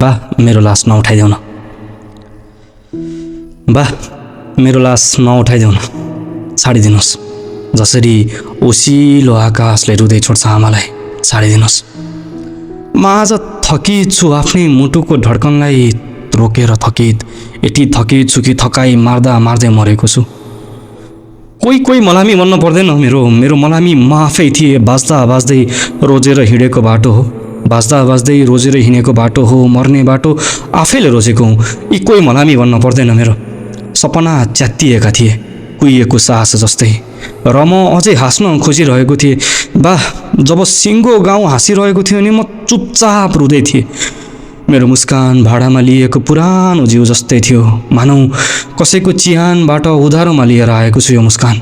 बा मेरो लास नउठाइदेऊ न, बा मेरो लास नउठाइदेऊ न, छाडिदिनुहोस्। जसरी ओसिलो आकाशले रुँदै छोड्छ आमालाई, छाडिदिनुहोस्। म आज थकित छु, आफ्नै मुटुको धड्कनलाई रोकेर थकित, यति थकित छु कि थकाइ मार्दा मार्दै मरेको छु। कोही कोही मलामी भन्न पर्दैन, मेरो मलामी म आफै थिएँ। बाँच्दा बाँच्दै रोजेर हिँडेको बाटो हो, बाँच्दा बाँच्दै रोजेर हिँडेको बाटो हो, मर्ने बाटो आफैले रोजेको हुँ। यी कोही मलामी भन्न पर्दैन। मेरो सपना च्यात्तिएका थिए कुहिएको सास जस्तै, र म अझै हाँस्न खोजिरहेको थिएँ। बा जब सिङ्गो गाउँ हाँसिरहेको थियो नि, म चुपचाप रुँदै थिएँ। मेरो मुस्कान भाडामा लिएको पुरानो जिउ जस्तै थियो, मानौ कसैको चिहानबाट उधारोमा लिएर आएको छु यो मुस्कान,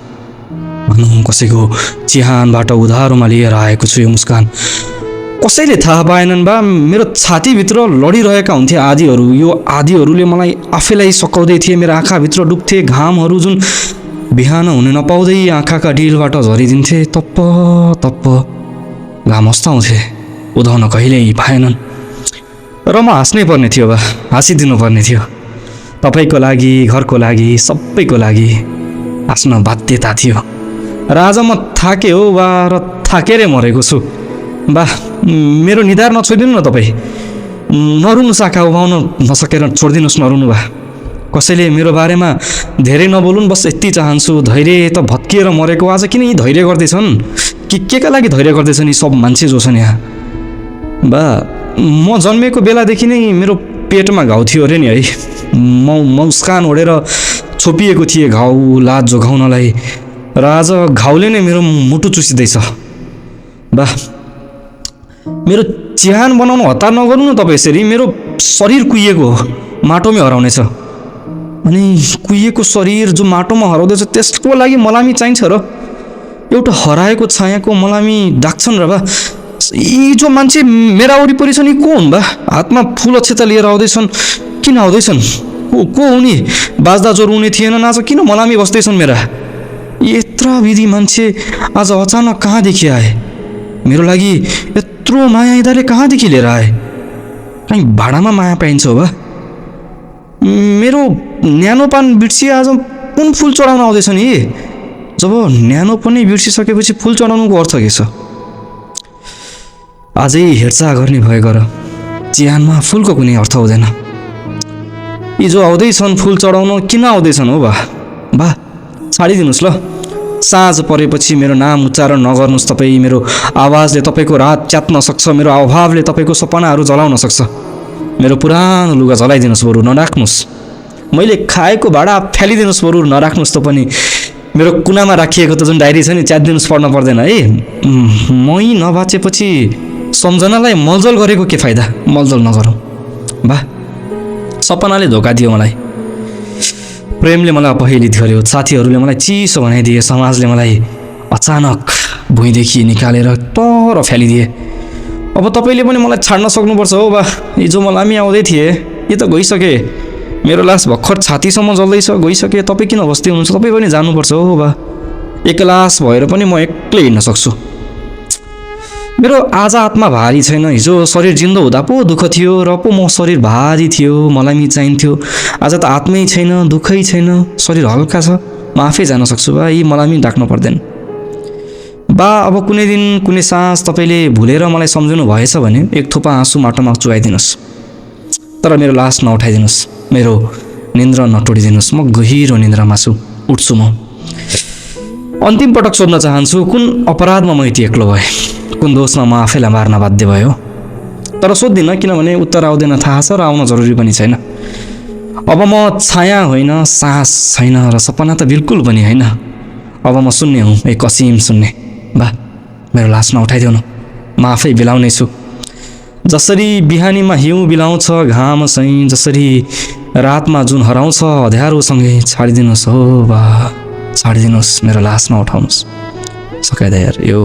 मानौ कसैको चिहानबाट उधारोमा लिएर आएको छु यो मुस्कान। कसैले थाहा पाएनन् बा, मेरो छातीभित्र लडिरहेका हुन्थे आँधीहरू। यो आँधीहरूले मलाई आफैलाई सकाउँदै थिए। मेरो आँखाभित्र डुब्थे घामहरू, जुन बिहान हुन नपाउँदै आँखाका डिलबाट झरिदिन्थे। तप्प तप्प घाम अस्ताउँथे, उदाउन कहिल्यै पाएनन्। र म हाँस्नै पर्ने थियो बा, हाँसिदिनु पर्ने थियो। तपाईँको लागि, घरको लागि, सबैको लागि हाँस्न बाध्यता थियो। र आज म थाकेँ हो बा, र थाकेरै मरेको छु। बा मेरो निधार नछोइदिनु न, तपाईँ नरुनु, शाखा उभाउन नसकेर छोडिदिनुहोस्, नरुनु बा। कसैले मेरो बारेमा धेरै नबोलुन्, बस यति चाहन्छु। धैर्य त भत्किएर मरेको, आज किन यी धैर्य गर्दैछन्? के का लागि धैर्य गर्दैछन् यी सब मान्छे जो छन् यहाँ? बा म जन्मेको बेलादेखि नै मेरो पेटमा घाउ थियो अरे नि है। मुस्कान ओढेर छोपिएको थिएँ घाउ लाज जोगाउनलाई, र आज घाउले नै मेरो मुटु चुसिँदैछ। बा मेरो चिहान बनाउनु हतार नगर्नु न तपाईँ यसरी। मेरो शरीर कुहिएको हो, माटोमै हराउनेछ। अनि कुहिएको शरीर जो माटोमा हराउँदैछ, त्यसको लागि मलामी चाहिन्छ र? एउटा हराएको छायाको मलामी डाक्छन् र बा? यी जो मान्छे मेरा वरिपरि छन्, यी को हुन् बा? हातमा फुल अक्षता लिएर आउँदैछन्, किन आउँदैछन्? को हुने? बाज्दा जो रुने थिएनन्, आज किन मलामी बस्दैछन् मेरा? यत्रो विधि मान्छे आज अचानक कहाँदेखि आए? मेरो लागि यत्रो माया यिनीहरूले कहाँदेखि लिएर आए? कहीँ भाडामा माया पाइन्छ हो बा? मेरो न्यानोपान बिर्सिए आज कुन फुल चढाउन आउँदैछन् यी? जब न्यानोपनै बिर्सिसकेपछि फुल चढाउनुको अर्थ के छ? आजै हेरचाह गर्ने भए गर, चिहानमा फुलको कुनै अर्थ हुँदैन। यी जो आउँदैछन् फुल चढाउन, किन आउँदैछन् हो बा? बा छाडिदिनुहोस् ल। साँझ परेपछि मेरो नाम उच्चारण नगर्नुहोस् तपाईँ। मेरो आवाजले तपाईँको रात च्यात्न सक्छ, मेरो अभावले तपाईँको सपनाहरू जलाउन सक्छ। मेरो पुरानो लुगा जलाइदिनुहोस् बरु, नराख्नुहोस्। मैले खाएको भाडा फ्यालिदिनुहोस् बरु, नराख्नुहोस् त पनि। मेरो कुनामा राखिएको त जुन डायरी छ नि, च्यातिदिनुहोस्, पढ्न पर्दैन है। मै नबाचेपछि सम्झनालाई मलजल गरेको के फाइदा? मलजल नगरौँ बा। सपनाले धोका दियो मलाई, प्रेमले मलाई अपहेलित गर्यो, साथीहरूले मलाई चिसो बनाइदिए, समाजले मलाई अचानक भुइँदेखि निकालेर पर फ्यालिदिए। अब तपाईँले पनि मलाई छाड्न सक्नुपर्छ हो बा। हिजो मलामी आउँदै थिए, यो त गइसके। मेरो लास भर्खर छातीसम्म जल्दैछ, गइसके। तपाईँ किन बस्दै हुनुहुन्छ? तपाईँ पनि जानुपर्छ हो बा। एक लास भएर पनि म एक्लै हिँड्न सक्छु। मेरो आज आत्मा भारी छैन। हिजो शरीर जिन्दो हुँदा पो दुःख थियो, र पो म शरीर भारी थियो, मलामी चाहिन्थ्यो। आज त आत्मै छैन, दुःखै छैन, शरीर हल्का छ। म आफै जान सक्छु बा, यी मलामी डाक्नु पर्दैन बा। अब कुनै दिन कुनै साँझ तपाईँले भुलेर मलाई सम्झनु भएछ भने एक थोपा आँसु माटोमा चुहाइदिनुहोस्, तर मेरो लास नउठाइदिनुहोस्, मेरो निन्द्रा नटोडिदिनुहोस्। म गहिरो निन्द्रामा छु, उठ्छु म। अन्तिम पटक सोध्न चाहन्छु, कुन अपराधमा म यति एक्लो भएँ? कुन दोषमा म आफैलाई मार्न बाध्य भयो? तर सोध्दिनँ, किनभने उत्तर आउँदैन, थाहा छ, र आउन जरुरी पनि छैन। अब म छाया होइन, साहस छैन, र सपना त बिल्कुल पनि होइन। अब म शून्य हुँ, एक असीम शून्य। बा मेरो लास नउठाइदेऊ न, म आफै बिलाउने छु। जसरी बिहानीमा हिउँ बिलाउँछ घाम सही, जसरी रातमा जुन हराउँछ अँध्यारोसँगै, छाडिदिनुहोस् हो बा, छाडिदिनुहोस्, मेरो लास नउठाउनुहोस्। सकाइदा यार, यो